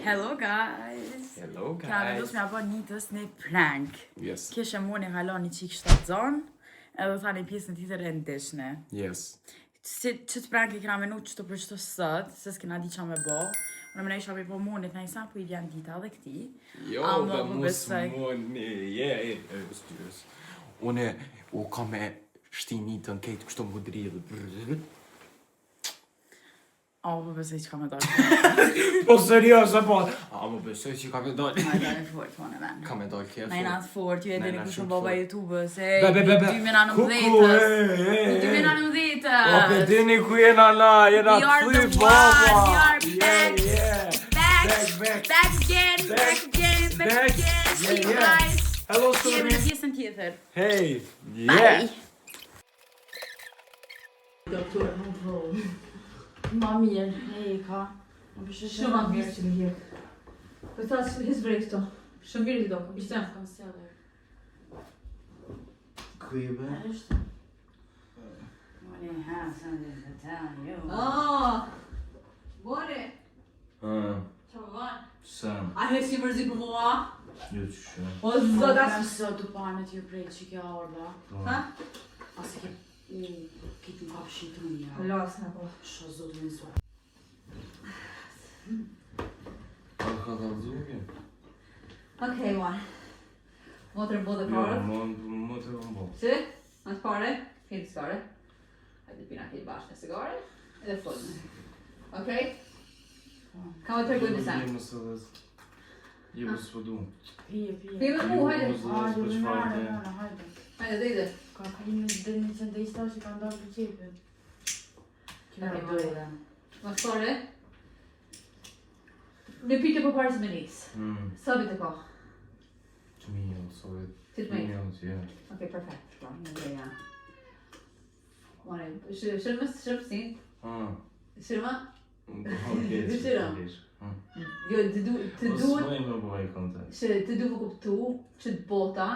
Hello guys! Hello Kena vendos guys. me bo Nitës një prank. Yes. Kishe moni hala një qikë shtatzon, edhe tani pjesën tjetër e ndishne. Yes. Si që të prank e kena menu që të për qëto sot, se s'kena di qa me bo. Unë më isha me po moni, tha sa po i vjen dita edhe këti. Jo, Ama, dhe po mos besoj. moni, je, e, e, styres. Une, u kam me shti nitën kejt kështu më dridhë. A, po besoj që ka me dalë. Po serioze, po. A, më besoj që ka me dalë. Ma dalë fort, po në ven. Ka me dalë kje Na jena të fort, ju e Na dini jena kush shumë është baba fort. YouTube-ës, e Be, be, be, be. 2019-ës. Kuku, e, e, e. 2019-ës. Po pe dini ku jena na, jena We are të the thy, baba. ones, we are Yeah, back. yeah. Back, Back, back. back again, back Back, again, back back. again. Yeah, See you yeah. guys. Hello, Jemi në Sorry. pjesën tjetër. Hey. Yeah. Bye. Ma mirë, hej, ka. Më pëshë Shumë ma mirë që më hjek. Po tha se his break këto. Shumë mirë ti do, po pse? Concealer. Ku je be? Është. Moni ha, sa në të ta, jo. Ah. Bore, Ha, çfarë bën? sa? A he si mërzi për mua? Jo që shë. O zot, as Kam sot du panet ju prej që kjo orda. Ha? As e ke... U, kitë më ka fshitë unë ja. Las na po. Sho zotë me zua. A ka kallëzu ke? Okej, one. Motër më bodhe Jo, parë. mo mo të kom bo. Si? Mas pare, hin cigare. Hajde pina këtë bashkë në cigare. Edhe fol. Okej? Ka më tregoj disa. Jo, mos edhe. Jo, mos po du. Pije, pije. Pije me mu, hajde. Jo, mos Hajde, po çfarë hajde, të. hajde, hajde. Hajde, dejde. Ka kalimi dhe një që ndejsta që ka ndarë për qepin. Kjo Okej, e dojë. Mas pare. Në pyetje për parë se me nis. Mm, Sa vite ka? të mirë, sa vit. Ti të mirë. Mirë, ja. Okej, perfekt. Po, një dhe ja. More, shërmë, shërmë sin, Ha. shërma, Okej. Dëshira. jo, të du, të Po du, s'moj me bëj kontent. që të du më kuptu, që të bota,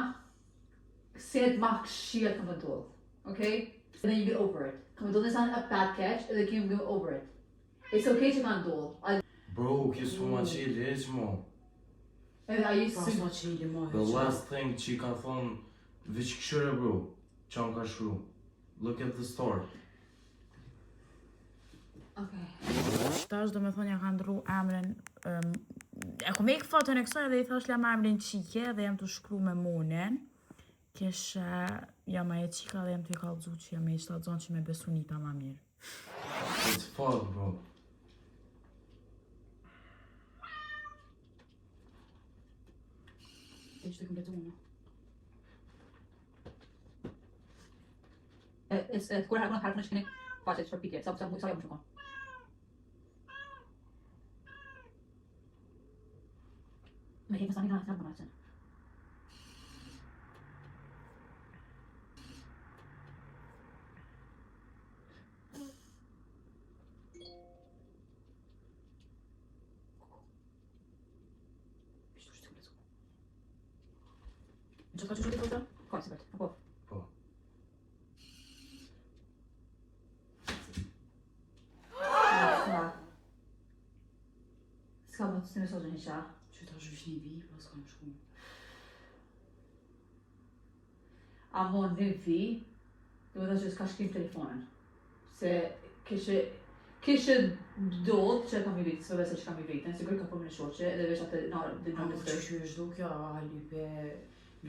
se të ma këshia ka më ndodhë, okej? And then you get over it. Ka më ndodhë nësa a bad catch, edhe you get over it. It's okay që ka ndodhë. A- Bro, kjo s'po ma qeli hiq mo. Edhe a ju Pa si... s'ma qeli mo. The last thing që i ka thonë, veç këshyre bro, që më ka shkru. Look at the star. Okej. Tash do me thonë ja ka ndru emrin um, E ku me ik foton e kësaj dhe i thash lema emrin Qike dhe jam të shkru me Monin Kishe jam ajo qika dhe jam të i kallëzu që jam e shtatzon që me besu Nita ma mirë It's fuck, bro. E që të kompletu unë E, e, e, kur harkon harkon që keni faqe për pikje, sa sa sa jam shumë. Me kemi sa një kanë thënë Që ka që që të Ka si vetë, apo? Po. S'ka. S'ka më të së një qa. Që ta zhvish një vi, po s'kam shku A mo një vi, do të thënë që s'ka shkrim telefonin. Se kishe, kishe ndodhë që kam i vitë, s'po besoj që kam i vitën, sigur ka përmë në shoqe, edhe veç atë na dhe A në mo që që është do kjo, a lype,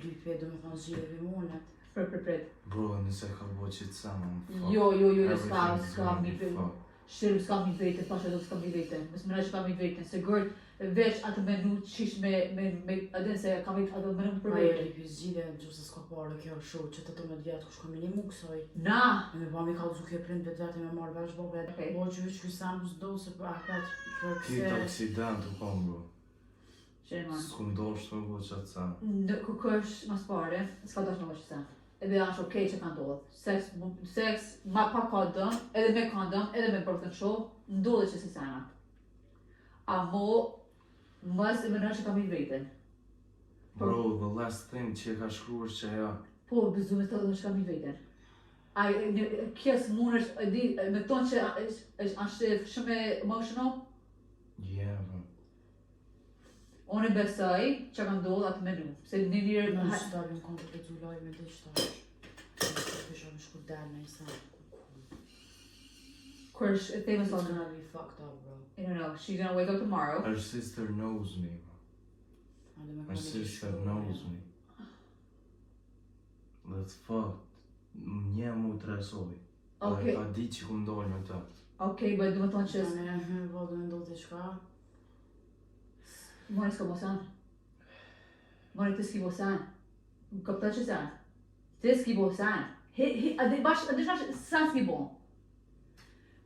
lype do me thonë zgjidhe për monet Për për prit. Bro, nëse ka bo që të sa, man, fuck. Jo, jo, jo, jo, s'ka, Everything is s'ka gonna mi be vete. fucked. Shërëm s'ka mi vete, thashë do s'ka mi vete. Mos më që ka mi vete, se gërd veç atë menu qish me, me, me, a din se ka mi atë menu për Pa e vete. lypi zgjidhe, në që se s'ka parë kjo shoqe të të me vjetë, kush ka minimu kësaj Na! E me ba mi kallëzu kjo prind vetë vetë me marrë vesh babe. Okej. Po që veç ky sen s'do se për apet për Ti pse. aksident u kom, bro. Shërëm, S'kum dosht me bo qatë sa. Në kërkësh mas pare, s'ka dash me vëshë sen. Edhe është okej që ka ndodhë. Seks, mu- seks ma pa kondom, edhe me kondom, edhe me birth control, ndodhe që si senat. A mo, mos e mënën që kam i vetën. Bro, the last thing që e ka shkruar që ajo. Po, bezu me të që kam i vetën. Ai, një- kjo s'mund është, e di, me tonë që është, është, është shumë emotional, Yeah, bro. Unë besoj që ka ndodhë atë menu. Se një njërë... Në shtë më konë të të loj me dhe qëta është. Kisha më shku dalë në isa. Kur është e themi It's sot. gonna be fucked up, bro. I don't know, she's gonna wake up tomorrow. Her sister knows me, bro. Ande me Her konë sister knows me. That's fucked. Një mu të resoj. Okej, Ka di që ku ndojnë me të. okej, but du me thonë që... Tani, po, do me ndodhë diçka. Mori s'ka bosan. Mori ti s'ki bosan. Kupton që sen? Ti s'ki bosan. He, he, a di bash, a di shash, sen s'ki bon.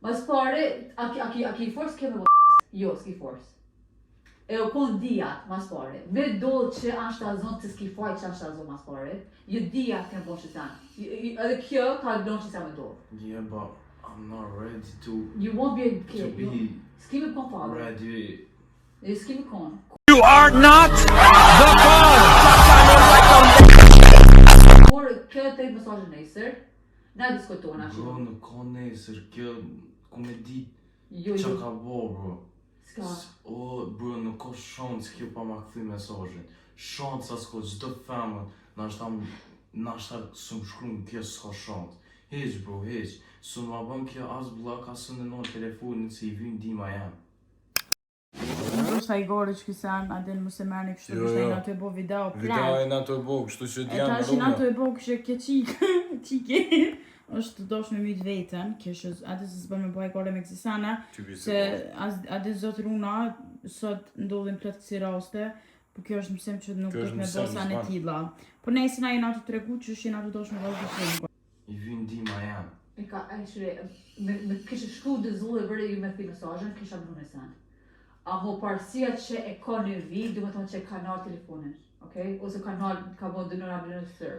Mas pare, a ki, a ki, a ki force ke me bo Jo, s'ki force. E u kon dijat, mas pare. Me do që është ta zonë, ti s'ki faj që është ta zonë mas pare. Jo dijat kanë bon që sen. Edhe kjo ka lonë që sen me do. Yeah, but I'm not ready to You won't be a to kid. be S'ki me kon father. ready. Jo, S'ki me kon. You are not the father. Por kjo të i mesazhin nesër, na diskutojna Bro, që. nuk ka nesër, kjo ku me di Jo, që jo, ka bo, bro. s'ka. O, bro, nuk ka shans kjo pa ma kthy mesazhin. Shans as ka çdo femër, nashta nashta s'm shkruan kjo s'ka shans. Hiq bro, hiq. S'u ma bën kjo as blok, as s'u në telefonin se i vyn ndihma jam. Ndoshta i gore që kësan, a din mos e merrni kështu, Jo, kështu jo. jena të e bo video Video plak. e na të bo, kështu që E djamë tash jena të e bo kështë kjo qikë, qiki. është të dosh me myt vetën, kështë atë se s'bën me bëj gore me kësisana, se as atë zot runa, sot ndodhin plot kësi raste, po kjo është mësim që nuk Kjo do është të me mësim, bo sa në s'ban. tilla. Po nejse na jena të tregu që është jena të dosh me vazhdu punë. I vyn ndihma jam. E ka, e shre, me, me kishe shkru dhe zulle vëre ju me thi mesazhin, kisha më në sen. A mo parësia që e ka në vi, du me thonë që e ka nalë telefonin, okej? Ose ka nalë, ka bo dënora në thërë.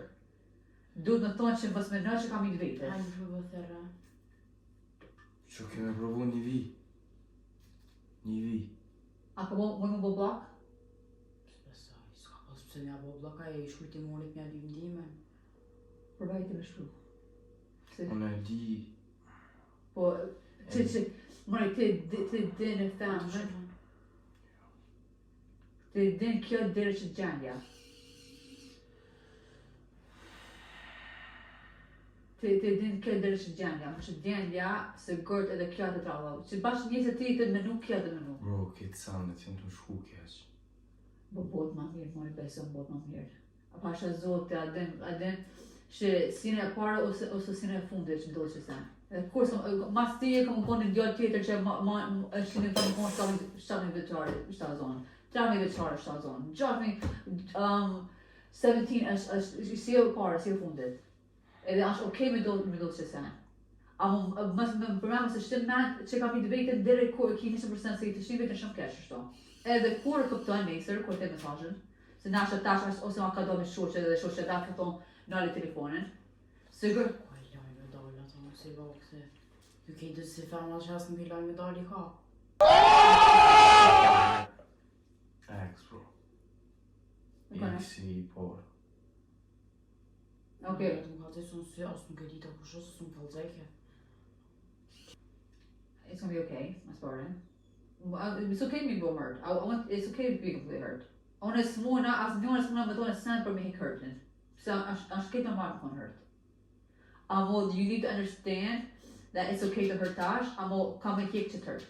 Duhet me thonë që mos mendoj që ka mi të vete. Hajde provo thërra. Që keme provu një vi. Një vi. A ka bo, mund më bo blok? S'besoj, s'ka pas pse mja bo blok, ajo i shkruaj Timonit mja dy ndimen. Për vajte me shkru. Se, Unë e di. po, që, që, mori, ti, ti, ti din e femën, ti din kjo deri që gjendja. Ti, ti din kjo deri që gjendja, më që gjendja se gërt edhe kjo të trallo. Që bash një se ti të menu, kjo të menu. Bro, këtë sanet janë të shku keq. Po bot ma mirë, mori beson bot ma mirë. A pasha zote, a din, a din, që si në e parë ose, ose si në e fundit që ndodh që sen. Edhe kur s'm, mas ti e kam konë një djalë tjetër që ma, ma, është një kam konë 17 vjeçare, shtatzon, 13 vjeçare shtatzon, 16, um, 17 është, është si e parë, si e fundit. Edhe është okay me do me do që sen. A më mos më përmend se shtim mend që kam i të vetën deri kur e ki 100% se i të shtim vetën shumë keq ashtu. Edhe kur e kupton nesër kur te mesazhin, se nashta tash është ose ma ka do me shoqe dhe shoqe ta ka thonë nale telefonin. Sigur, Ku e laj me dalë ato, mos i vakse. Ju ke të si femra që as nuk i laj me dalë i ka. Ex, bro. Nuk ka Ex i parë. Okej. Më ka të sun si as nuk e di ta kush është, s'm kallzoj ke. It's gonna be okay, mas pare. It's okay me bo hurt. I want, it's okay to be completely hurt. Unë s'muna, as njëra s'muna me thonë sen për me hik hurtin. Pse është është këtë normal me thonë hurt. Amo, you need to understand that it's okay to hurt tash, amo ka me hjek që të hurt.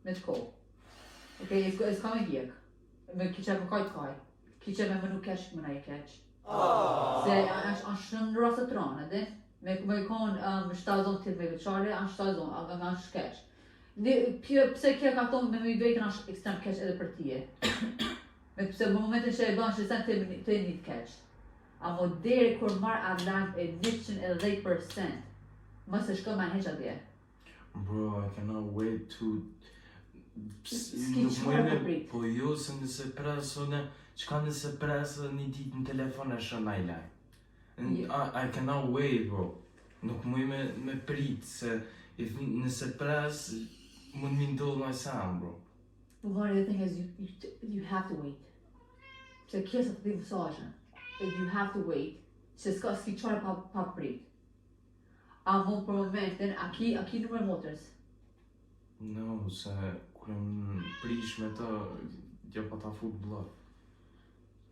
Me të kohë. Okay, it's, it's ka me hjek. Me kiqa me kajt kaj. Kiqa me mënu keq, më na i keq. Se është është shumë në rastë të ronë, edhe? Me, me konë um, shtazon të me vjeçare, është shtazon, është keq. Ne, pje, pse kjo ka thonë me më vetën është ekstrem keq edhe për tije. Me pse në momentin që e bën që sen të të një të keq. Amo deri kur marr alarm e 110%, mos e shko më heq atje. Bro, I cannot wait to... S'ki nuk çfarë muj me- të prit. Po jo, se nëse pres unë, çka nëse pres edhe një ditë në telefon e shën ai lajm. Jo. I, I cannot wait, bro. Nuk muj me, me prit, se if, nëse pres, mund mi ndodh ndaj sen, bro. But one of the thing is you, you, you have to wait. Pse kjo sa të thi mesazhin. That you have to wait. Se s'ka s'ki çfarë pa pa prit. Amo për momentin, a ki, a ki numër motrës? No, se kur jam prish me të, Ja pa ta fut blok.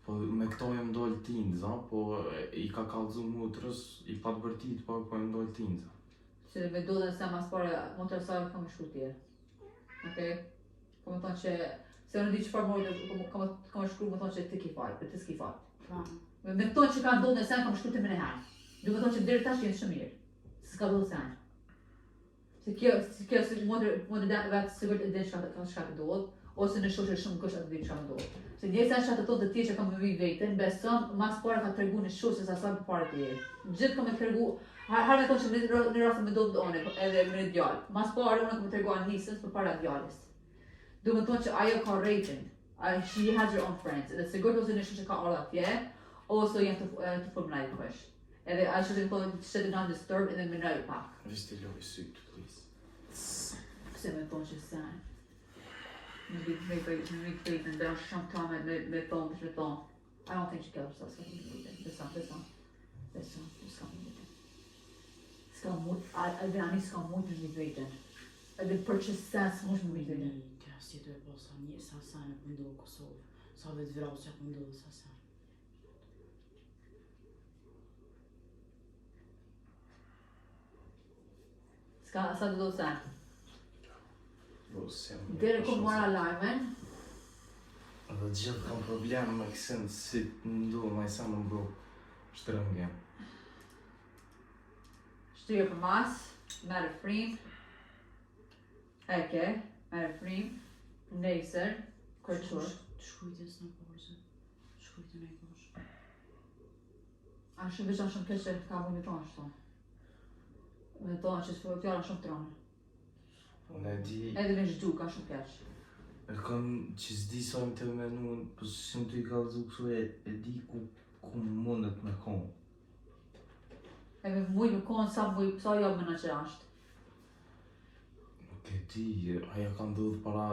Po me këto jam dol tinza, po i ka kallzu motrës, i pat bërtit, po po jam dol tinza. Se me do dhe se mas pare, motra saj ka më shkru tjerë. Okej? Ka më thonë që, se unë di çfarë mojë, ka më, ka më, ka më shkru më thonë që ti ki faj, për ti s'ki faj. Po. Me, me thonë që ka ndodhur në sen, ka më shkru të më nëherë. Du me thonë që deri tash jenë shumë mirë. Se s'ka ndodhur sen. Se kjo, se kjo se motër, motër da, vetë sigurt e din çka ka çka ka ndodhur, ose në shoqë shumë kush atë di çka ndodh. Se njerëzit janë që të thotë të tjerë që kam me vi veten, beson mas para ka tregu në shoqë se sa përpara të jetë. Gjithë kam me tregu, har har me thonë që në në rast me ndodh unë, edhe me një djalë. Mas para unë kam me tregu Anisës përpara djalës. Du me thonë që ajo ka rating. Uh, she has her own friends. Edhe sigurt ose në shoqë ka ardhur atje, ose janë të të formulaj kush. Edhe ajo që të thonë që do not disturb edhe menoj pak. Veç të loj sytë, please. Pse me thonë që sen? Me me me me me me me me shumë ta me me me thonë me thonë. I don't think she killed herself. S'ka mujt me Beson, beson. Beson, s'ka mujt. S'ka mujt, edhe ani s'ka mujt me mujt veten. Edhe për që sen s'mush me mujt veten. Kja si të e po sa një, sa sa në po ndodhë Kosovë, sa vetë vrasja po ndodhë sa sa. S'ka, sa të do sen. Bro, se Dere ku mora lajmen, Edhe gjithë kam problem me kësin si të ndodh në sa më bro. Shtrëngem. shtyrë për mas, merë frim, e ke, merë frim, nesër, kërqur. Të shkrujtës në porze, të shkrujtën e kosh. A shumë veçan shumë keqe ka mund me thonë ashtu. Me thonë që s'po fjala shumë tronë. Unë e di, Edhe me zhdu ka shumë keq. e kam që s'di sa më të menu, po si më të i kallzu kështu e, e di ku, ku mundet me konë. Edhe muj me konë sa muj, sa jo më në që është. Nuk e di, ajo ka ndodhur para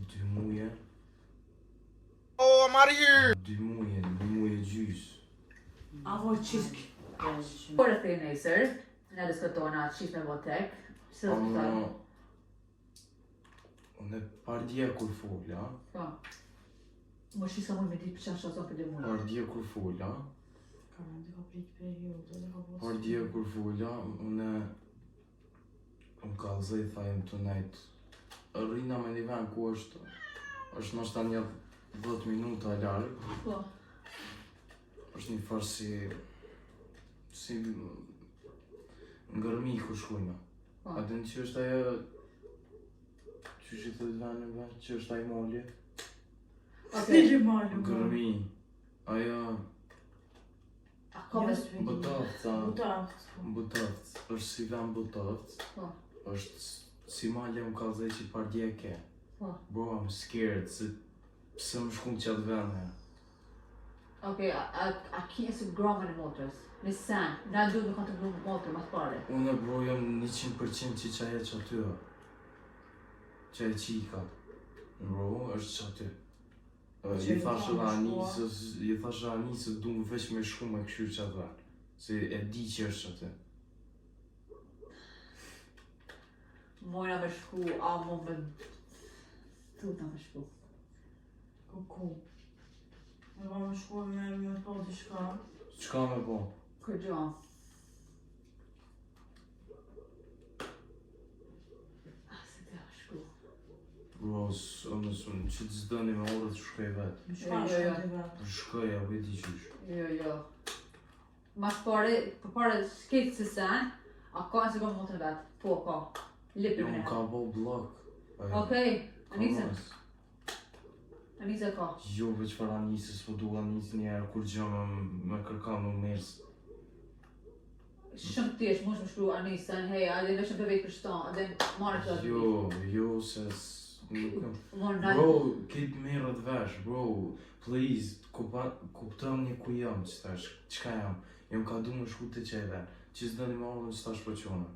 dy muje. Oh, I'm out of here. Dy muje, një muje gjys. Avo qik. Por e the nesër, na diskutojna qif me votek, se do të Ama thonë. Unë e pardje kur fola, Po. Më shi sa muj me ditë për qanë shazon për dy muj. pardje kur fola, Ka mund të ka prit periodë, dhe ka po. pardje kur fola, unë unë kallzoj tha jem të nejt. Rrina me një vend ku është është ndoshta një 10 minuta larg. Po. është një farë si si ngërmi ku shkujna. Po. A din që është ajo që i thot veni ve, që është ai moli? Okej. Si malu. Gërmi. Ajo A ka me... Butavca, Butavc. Butavc, është si vend Butavc. Po. Është si mali më kallzoj që pardje ke. Po. Bro, I'm scared se pse më shkun qatë vend he. Okej, a, a, a ki Instagramin e motrës? Në sen, na duhet me kontaktu me motrën, mas pare. Unë bro jam 100% që qaja që aty o. Që e qika. Bro, është që aty. Që I i thash thonë edhe me Anisës, i thash edhe Anisës, du më veç me shku me këshyrë që atë vend. Se e di që është që aty. Mojna me shku, a mu me... Tuta me shku. Ku ku? Me ba me shku me me po diçka. Çka me bo? Kër gjo. A, se të shku. Bro, unë s'unë, që të zdëni me orët shkoj vetë. Me çka Jo, jo, shkon ti vet? Shkoj, a po e di qysh. Jo, jo. Mas pare, për pare s'ketë se sen, a ka Instagram motrën vet? Po, ka. Lipi Jo, me më ne. ka bo blok. Okej, Ka Anisa, mos. Anisa ka. Jo, veç për Anisës, po du Anisë një herë kur gjë me, me kërka me mers. Shumë thjesht, mund të më shkru Anisa, hej, a dhe vetëm për vetë për shto, dhe marrë këtë. Jo, jo, se nuk kam. Morë na. Bro, këtë merret vesh, bro, please, kupa, kuptoni ku jam që tash, çka jam? Jam ka du me shku të qeve, që s'doni me ardhën që tash po qona.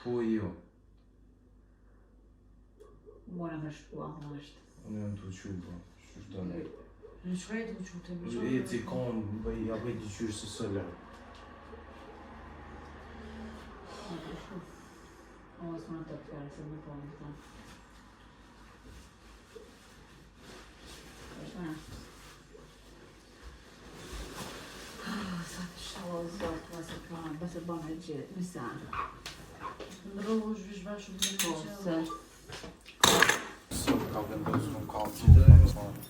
Po jo, Mora me shku, a më është. unë jam të qu, bro, që s'doni. Në çka je tu çu ti? Me çka? E ti kom, bëj, ja bëj të qysh se së lërë. Mora me shku. O, s'më në të fjalë, se më po, më thonë. gjithë, me sa. Ndrohu zhvish bashkë me Po, se... Sot ka vendosur në kallzu, pa më thonë.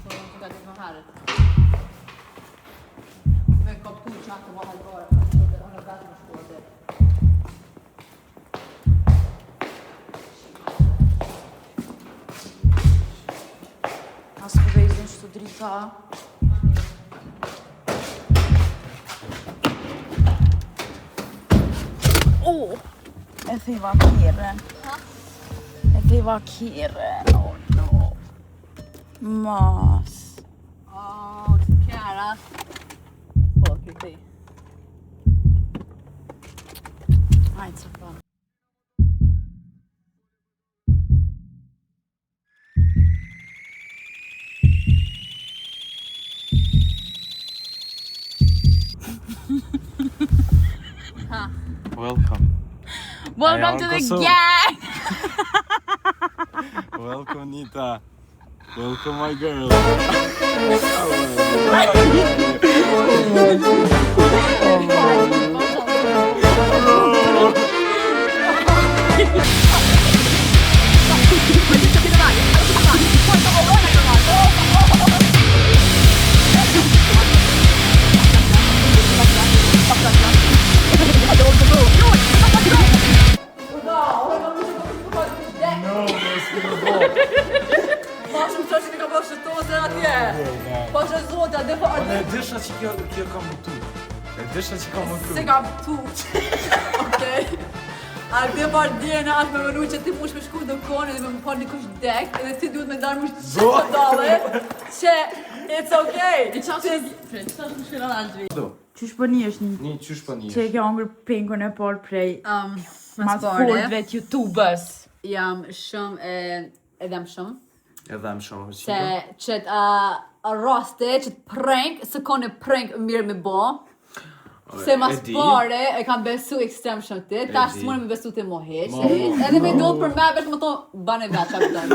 Po, të ka të më herët. Me koptu që atë vahet bare, po që të unë vetëm shkuar dhe. As po vezën që të drita. Oh, e theva kjerën. E theva kjerën, oh no. Mas. Oh, Kiara. Po, këti. Hajtë se pa. Welcome. Welcome to the Kosovë. gang! Welcome Nita. Welcome my girl. Pa shumë qështë që ka bërë shëtose atje. Po që zotë, atë po atë E disha që kjo, kjo ka më tu. E disha që ka më tu. se kam tu. Okej. A dhe par djena është me mënu që ti mush me shku në kone dhe me më par dikush dek edhe ti duhet me ndarë mush që të dalle që it's okay. I qasë që shkëllën Aldri. Qysh po një është një Një qysh po një. që e ke hongër penkun e parë prej Um, mas fortëve të YouTube-ës. jam shumë e e dhëm shumë Edhe më shumë. se që të raste që të prank se kone prank mirë me bo Se mas E di. pare e kam besu ekstrem shumë ti, tash di. s'mundem me besu ti mo hiq. Mo, mo, Edhe me ndodh për me vetëm më thonë bane vetë çfarë bën.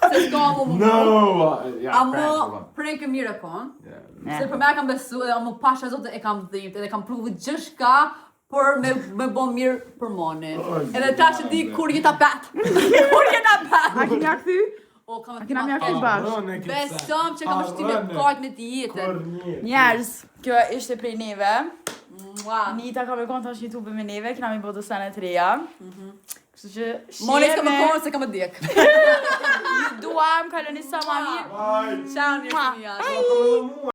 Se s'ka mu mu. No! Ja, Amo prank, po. prank e mirë e kon. Yeah. Se për me e kam besu edhe amo pasha zotë e kam dhimt edhe kam provu gjithçka për me me bë mirë për monin. Edhe tash e di kur jeta bet. kur jeta bet. A kena kthy? O kam A kena mja kthy bashkë? Besom që kam shty me kajt me të jetën. Njerëz, kjo ishte prej neve. Mua. Nita ka me konë tash YouTube me neve, kena mi bo do sene të reja. Kështu që Moni s'ka më shihemi. konë se kam më djek. Ju duam, kaloni sa ma mirë. Ciao njerëz të mia.